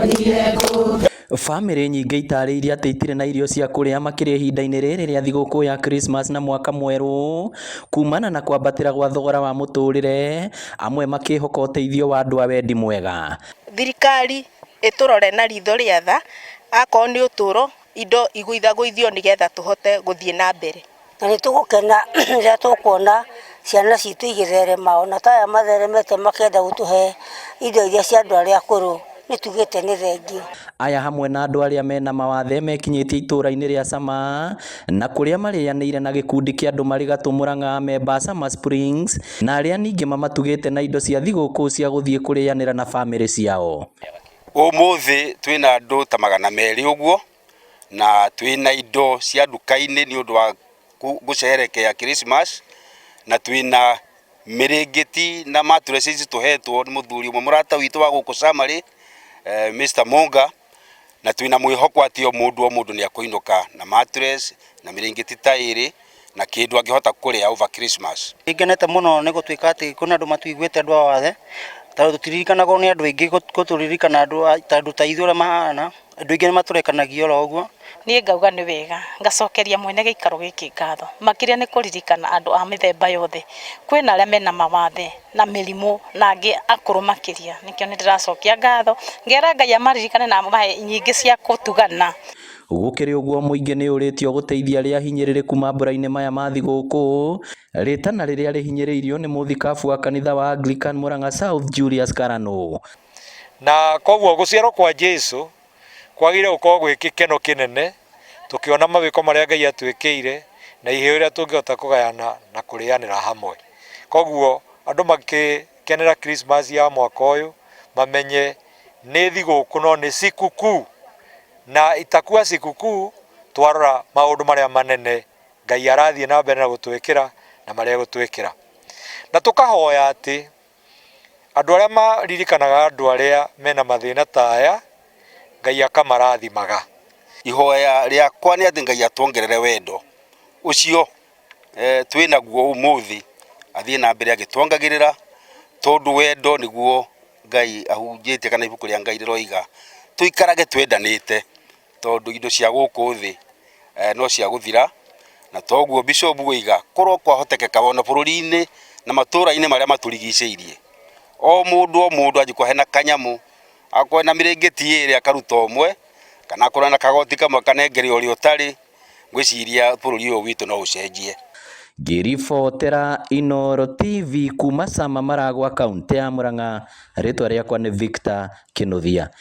Bamĩrĩ nyingĩ itarĩirie atĩ itirĩ na irio cia kũrĩa makĩria ihinda-inĩ rĩrĩ rĩa thigũkũ ya Krismas na mwaka mwerũ kumana na kwambatĩra gwa thogora wa mũtũrĩre, amwe makĩhoka ũteithio wa andũ a wendi mwega. Thirikari ĩtũrore na ritho rĩa tha, akorwo nĩ ũtũro indo igũithagũithio nĩgetha tũhote gũthiĩ na mbere. Na nĩ tũgũkena rĩrĩa tũkuona ciana citũ igĩtherema, ona ta aya matheremete makenda gũtũhe indo iria cia andũ arĩa akũrũ, nĩ tugĩte nĩ thengiũ. Aya hamwe na andũ arĩa mena mawathe mekinyĩtie itũra-inĩ rĩa Sama na kũrĩa marĩanĩire na gĩkundi kĩa andũ marĩ gatũ Murang'a memba Sama Springs na arĩa ningĩ mamatugĩte na indo cia thigũkũ cia gũthiĩ kũrĩanĩra na bamĩrĩ ciao. Ũmũthĩ twĩna andũ ta 200 ũguo na twĩna indo cia nduka-inĩ nĩ ũndũ wa gũcerekea Christmas, na twĩna mĩrĩngĩti na mattresses tũhetwo nĩ mũthuri ũmwe mũrata witũ wa gũkũ Summary, Mr Munga, na twĩna mwĩhoko atĩ o mũndũ o mũndũ nĩ akũinũka na mattress na mĩrĩngĩti ta 2 na kĩndũ angĩhota kũrĩa over Christmas. Ngenete mũno nĩ gũtuĩka atĩ kwĩna andũ matuiguĩte andũ a wathe, tondũ tũtiririkanagwo nĩ andũ aingĩ gũtũririkana andũ ta andũ ta ithuĩ ũrĩa mahana, andũ aingĩ nĩ matũrekanagia oro ũguo. Niĩ ngauga nĩ wega, ngacokeria mwene gĩikaro gĩkĩ ngatho, makĩria nĩ kũririkana andũ a mĩthemba yothe. Kwĩna arĩa mena mawathe na mĩrimũ na angĩ akũrũ makĩria, nĩkĩo nĩ ndĩracokia ngatho, ngera Ngai amaririkane na amahe nyingĩ cia kũtugana. Gũkĩrĩ ũguo mũingĩ nĩ ũrĩtio gũteithia arĩa ahinyĩrĩrĩku mambũra-inĩ maya ma thigũkũ, rĩtana rĩrĩa rĩhinyĩrĩirio nĩ mũthikabu wa kanitha wa Anglican Murang'a South Julius Karano. Na koguo gũciarwo kwa Jesu kwagĩrĩire gũkorwo gwĩ gĩkeno kĩnene tũkĩona mawĩko marĩa Ngai atwĩkĩire na iheo iria tũngĩhota kũgayana na kũrĩanĩra hamwe. Koguo andũ makĩkenera Christmas ya mwaka ũyũ mamenye nĩ thigũkũ no nĩ sikukuu, na itakuwa sikukuu twarora maũndũ marĩa manene Ngai arathiĩ na mbere na gũtwĩkĩra na marĩa egũtwĩkĩra. Na tũkahoya atĩ andũ arĩa maririkanaga andũ arĩa mena mathĩna ta aya Ngai akamarathimaga. Ihoya rĩakwa nĩ atĩ Ngai atuongerere wendo ũcio twĩnaguo ũmũthĩ, athiĩ na mbere agĩtuongagĩrĩra, tondũ wendo nĩguo Ngai ahunjĩtie kana ibuku rĩa Ngai rĩroiga tũikarage twendanĩte, tondũ indo cia gũkũ thĩ no cia gũthira, na toguo Bishop oiga korwo kwahotekeka ona bũrũri-inĩ na matũra-inĩ marĩa matũrigicĩirie, o mũndũ o mũndũ angĩkorwo hena kanyamũ, akorwo ena mĩrĩngĩti 2 akaruta ũmwe, kana akorwo ena kagoti kamwe kanengere ũrĩa ũtarĩ, ngwĩciria bũrũri ũyũ witũ no ũcenjie. Ngĩribotera Inooro TV kuma Sama Maragwa, kaũntĩ ya Murang'a, rĩtwa rĩakwa nĩ Victor Kĩnuthia.